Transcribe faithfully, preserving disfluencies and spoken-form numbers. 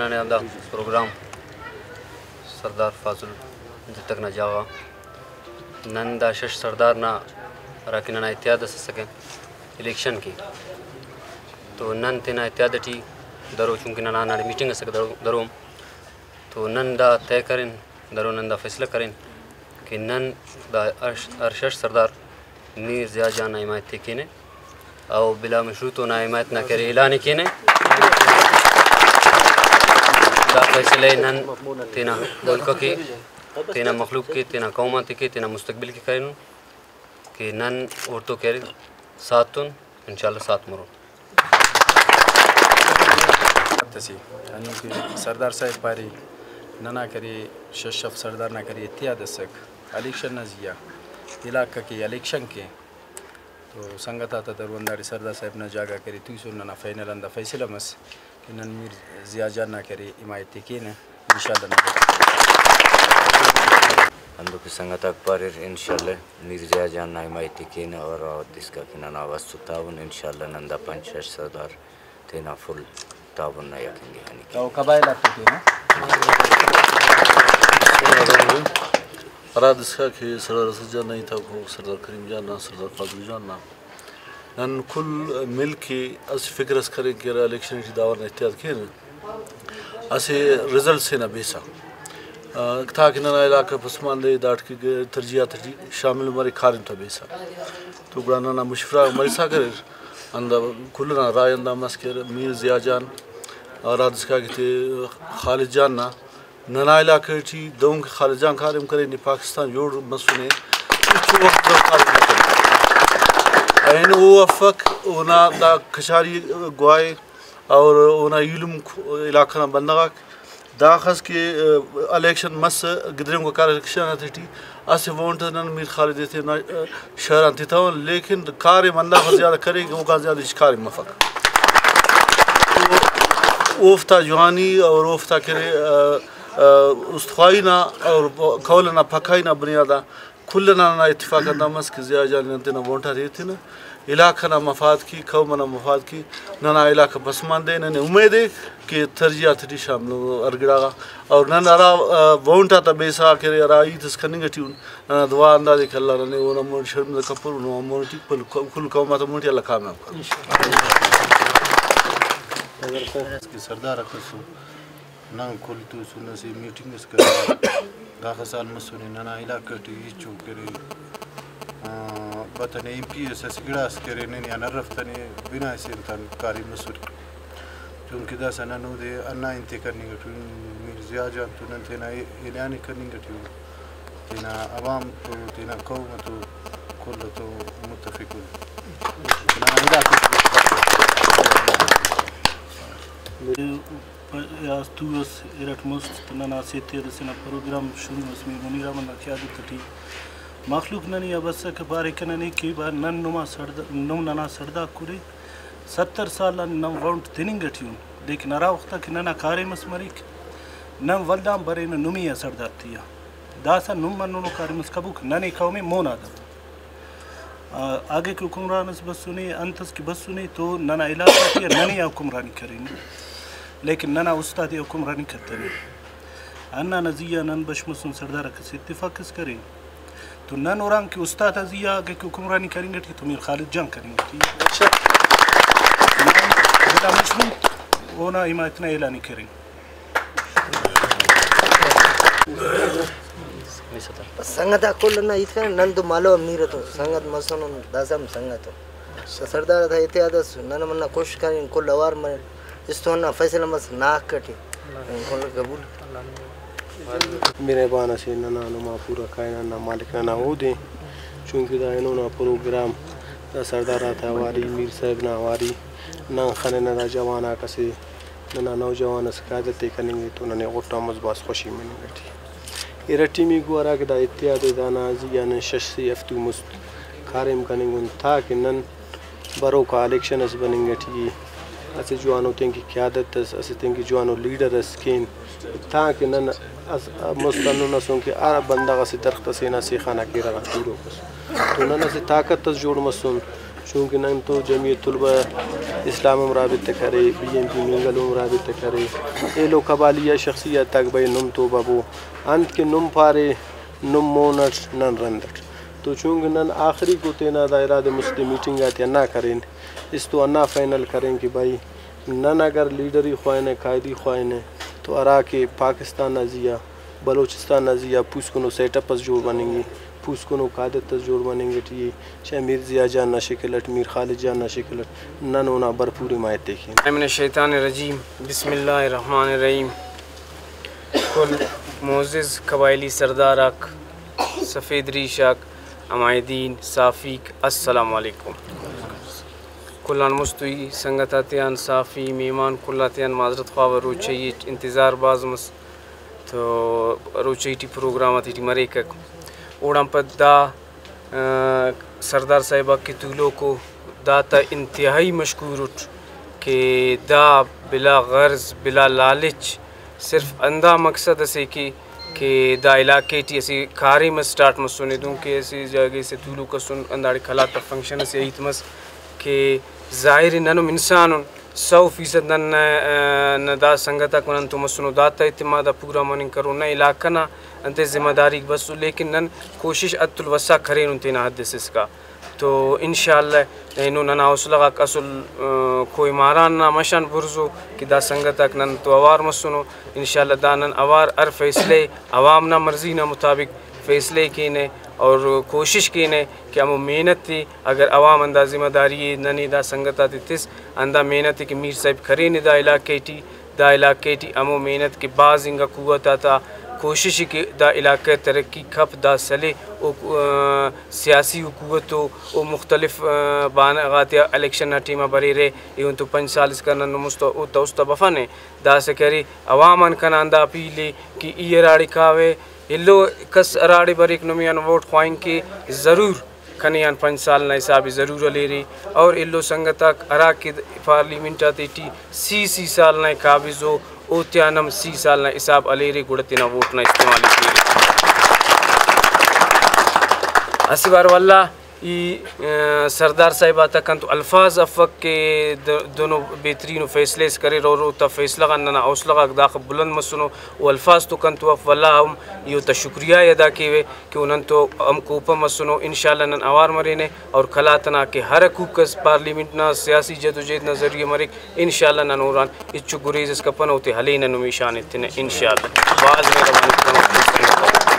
ننے دا پروگرام سردار فاضل جتک نا جاغا، نن دا شش سردار نا ہراکہ ننا اتحاد اس اسکہ الیکشن کے، تو نن تینا اتحاد ٹی درو، چونکہ ننا ہنداڑے میٹنگ اسکہ درو، درو تو نن دا طے کرین، درو نن دا فیصلہ کرین کہ نن دا ہر، ہر شش سردار میر ضیاء جان نا حمایت تے کینہ، او بلا مشروط اونا حمایت نا کرے اعلان ءِ کینہ۔ دا فیصلہ ءِ نن تینا ملک کے، تینا مخلوق کے، تینا قوم آتے کے، تینا مستقبل کے کرینن کہ نن اوڑتون کہ ارے ساتھ تون، انشاءاللہ ساتھ مرون۔ اسے ہندن کہ سردار صاحب پارے، ننا کرے شش ہفت سردار نا کرے اتحاد اسک الیکشن نا زیہا، علاقہ کے الیکشن کے، تو سنگت آتا درو ہنداڑے سردار صاحب نا جاگہ کرے توسن، ننا فائنل ہندا فیصلہ مس کہ نن میر ضیاء جان نا کرے حمایت ءِ کینہ، انشاءاللہ ننا۔ ہندن کہ سنگت آک پاریر، انشاءاللہ میر ضیاء جان نا حمایت ءِ کینہ، اور داسکا کہ ننا وس و تعاون، انشاءاللہ نن دا پنچ شش سردار تینا فل تعاون نا یقین دہانی کین۔ او قبائل آتے تینا۔ ہرا داسکا کہ سردار اسد جان نا ہیت آک ءُ، سردار کریم جان نا، سردار فاضل جان نا، نن کل مل کے اسہ فکر اس کرین کہ ہرا الیکشن ٹی دا وڑ نا اتحاد کینہ، اسہ رزلٹ سے نا بیسا، آ، تاکہ ننا علاقہ پسماندہ داٹی ترجیحات ٹی شامل مرے کاریم تا بیسا۔ تو گڑا ننا مشورہ مرسا کریر، ہندا کل نا رائے ہندا مس کہ میر ضیاء جان، ہرا داسکا کہ تے خالد جان نا، ننا علاقہ ٹی دہنکہ خالد جان کاریم کرے، نی پاکستان جوڑ مسنے، ہچو وخت کاریم نہ کرے۔ اینو او افک، اونا دا کچاری گواہے اور اونا ایلم علاقہ نا بندغ آک داخس کہ، آ، الیکشن مس، گدرینگوکا الیکشن آتیٹی اسہ وونٹ نن میر خالد ءِ تینا، آ، شہر آن تتون، لیکن کاریم ہنداخس زیادہ کرے کہ اوکان زیادہ ہچ کاریم مفک۔ تو اوفتا جوانی اور اوفتا کرے، آ، آ، استخواہی نا اور قول ئنا پکائی نا بنیاد آ کل ئنا ننا اتفاق ہندا مس کہ ضیاء جان نن تینا وونٹ آتے ایتنہ، علاقہ نا مفاد کے، قوم ئنا مفاد کے، ننا علاقہ پسماندہ ءِ، ننے امید ءِ کہ ترجیحات ٹی شامل ءُ ہر گڑا غا۔ اور نن ہرا، آ، وونٹ آتا بیسا کہ ارے، ہرا ہیت اس کننگ ٹی اُن، ننا دعا ہندادے کہ اللہ ننے اونا مون ٹی شرمندہ کپر، اونا مون ٹی کل، کل قوم آتا مون ٹی اللہ کامیاب کر۔ کہ سردار آک اسر، نن کل توسن اسہ میٹنگ اس کرین، داخہ سال مسنے ننا علاقہ ٹی ہچو کرے، آ، بتنے ایم پی ایس اسہ گڑاس کرے، ننے آن ہرفتنے بنا اسے انتان کاریم مسنے۔ چونکہ داسہ نن اودے ہندا انتے کننگ ٹی اُن، میر ضیاء جان تو نن تینا اعلان کننگ ٹی اُن، تینا عوام تو، تینا قوم تو، کل تو متفق اُن۔ ننا علاقہ یا استو اس ارٹ مست ننا اسہ اتحاد اسے نا پروگرام شروع مس میر منیر احمد نا قیادت ٹی۔ مخلوق ننے آ بسکہ، پاریکہ ننے کہ با نن نما سڑد-، نم ننا سڑدار کنے، ستر سال آن نم وونٹ تننگ ٹی اُن، لیکن ہرا وخت آ کہ ننا کاریم اس مریک، نن ولدان برینہ نمے آ سڑدار تیا۔ داسہ نم مننو کاریم اس کبو کہ ننے قوم ءِ مون آ دو۔ آ، اگہ کہ حکمران اس بسنے، انت اس کہ بسنے تو ننا علاقہ ٹی ننے آ حکمرانی کرینے، لیکن ننا اُست آتے حکمرانی کتنے۔ ہندا نا زی آ نن بش مسن سڑدار آک اسہ اتفاق اس کرین۔ تو نن ہُران کہ اُست آتا زی آ اگہ کہ حکمرانی کننگ ٹی تو میر خالد جان کننگ ٹی۔ نن بلا مشروط اونا حمایت نا اعلان ءِ کرین۔ سنگت آک کل ہندا ہیت کرین، نن تو مالو آ میر اتون سنگت مسنن، داسہ ہم سنگت ان۔ سردار تا اتحاد اس، نن ہم ہندا کوشش کرین، کل اوار مرین۔ استو ہندا فیصلہ مس نا حق ٹی، کل قبول۔ مہربان اسے ننا نما پورا کائنات نا مالک ننا اودے، چونکہ دا اینو نا پروگرام دا سردار آتا اواری، میر صاحب نا اواری نن خننہ، دا جوان آک اسے ننا نوجوان اس قیادت ءِ کننگ ءِ تو ننے غٹ آن مست بھاز خوشی مننگ ٹی۔ ارٹمیکو ہراکہ دا اتحاد ءِ دانا زی آ نن شش سے ہفتو مست کاریم کننگ ان تاکہ نن بروکا الیکشن اس بننگ ٹی اسہ جوانو تینکہ قیادت اس، اسہ تینکہ جوانو لیڈر اس کین، تاکہ نن اس-، مست ہندن اسن کہ ہر بندغ اسہ درخت ئسے نا سیخا نا کیرغ آن تولوک اس۔ تو نن اسہ طاقت اس جوڑ مسن، چونکہ نن تو جمعیت طلبہ اسلام ہم رابطہ کرے، بی این پی مینگل ہم رابطہ کرے، ایلو قبالیہ شخصیت آک بھئی نم تو ببو، انت کہ نم پارے نم مون اٹ نن رند اٹ۔ تو چونکہ نن آخری کو تینا دا ارادہ مستی میٹنگ آتے ہندا کرین، اس تو ہندا فائنل کرین کہ بھئی نن اگر لیڈری خواہنہ، قائدی خواہنہ تو ہرا کہ پاکستان نا زیہا، بلوچستان نا زیہا پوسکنو سیٹ اپ اس جوڑ مننگ ءِ، پوسکنو قیادت اس جوڑ مننگ ٹی ءِ، چاہے میر ضیاء جان نا شکل اٹ، میر خالد جان نا شکل اٹ، نن اونا بھرپور حمایت ءِ کین۔ من الشیطان الرجیم، بسم اللہ الرحمن الرحیم۔ کل معزز قبائلی سردار آک، سفید ریش آک، عمائدین، صحافیک، السلام علیکم۔ کل آن مستوئی سنگت آتیان، صحافی، مہمان کل آتیان معذرت خواوہ، روچہ ئی انتظار بھاز مس۔ تو روچہ ٹی پروگرام آتیٹی مریکک۔ اوڑان پد دا، آ، سردار صاحب آک کہ تولوکو، دا تا انتہائی مشکور اٹ کہ دا بلا غرض، بلا لالچ، صرف ہندا مقصد اسے کہ، کہ دا علاقے ٹی اسہ کاریم اس سٹارٹ مسنے، دنکہ اسہ جاگہ سے تولوک اسن، ہنداڑے قلات آ فنکشن اسے ہیت مس کہ ظاہر ننم انسان ان، سو فیصد نن، آ، نہ دا سنگت آک نن تو مسنو، دا تا اعتماد آ پورا مننگ کرو، نہ علاقہ نا انتے ذمہ داریک بسو، لیکن نن کوشش حد الوسع کرینن تینا حد اس اسکا۔ تو انشاءاللہ اینو ننا حوصلہ غاک اسل، آ، کوہ ماران نا مشان بڑزو کہ دا سنگت آک نن تو اوار مسنو۔ انشاءاللہ دا نن اوار ہر فیصلہ ءِ عوام نا مرضی نا مطابق فیصلہ ءِ کینہ اور کوشش کینہ کہ ہمو محنت ءِ، اگر عوام ہندا ذمہ داری ءِ، ننے دا سنگت آتے تس، ہندا محنت ءِ کہ میر صاحب کرینے دا علاقہ ٹی، دا علاقہ ٹی ہمو محنت کہ بھاز انگا قوت آتا کوشش ءِ کہ دا علاقہ ترقی کپ، دا سلے، او، آ، سیاسی و قوت و، او مختلف، آ، بہانہ غاتیا الیکشن نا ٹائما بریرہ، ایہن تو پنچ سال اسکان ہندن مست اوتا است آ بفنے۔ داسہ کہ ارے عوام آن کنا ہندا اپیل ءِ کہ ای ہراڑے کاوہ، ایلو کس ہراڑے بریک نمے آن ووٹ خواہنگ کے، ضرور کنے آن پنچ سال نا حساب ءِ ضرور ہلیرے، اور ایلو سنگت آک ہرا کہ پارلیمنٹ آتے ٹی سی سی سال نا قابض ءُ، اوتیان ہم سی سال نا حساب ہلیرے، گڑا تینا ووٹ نا استعمال ءِ کیرے۔ اسہ وار واللہ ای، آ، سردار صاحب آتا کنتو الفاظ افک کہ د-، دنو بہترین و فیصلہ اس کریر اور اوتا فیصلہ غان ننا حوصلہ غاک داخہ بلند مسنو۔ او الفاظ تو کنتو اف، واللہ ہم ای اوتا شکریہ ءِ ادا کیوہ کہ او نن تو ہم کوپہ مسنو۔ انشاءاللہ نن اوار مرینہ اور قلات ئنا کہ ہر حقوق اس پارلیمنٹ نا سیاسی جدوجہد نا ذریعہ مریک، انشاءاللہ نن اوران ہچو گریز اس کپنہ، اوتے ہلینہ نمے شان ایتنہ انشاءاللہ۔ بھاز مہربانی۔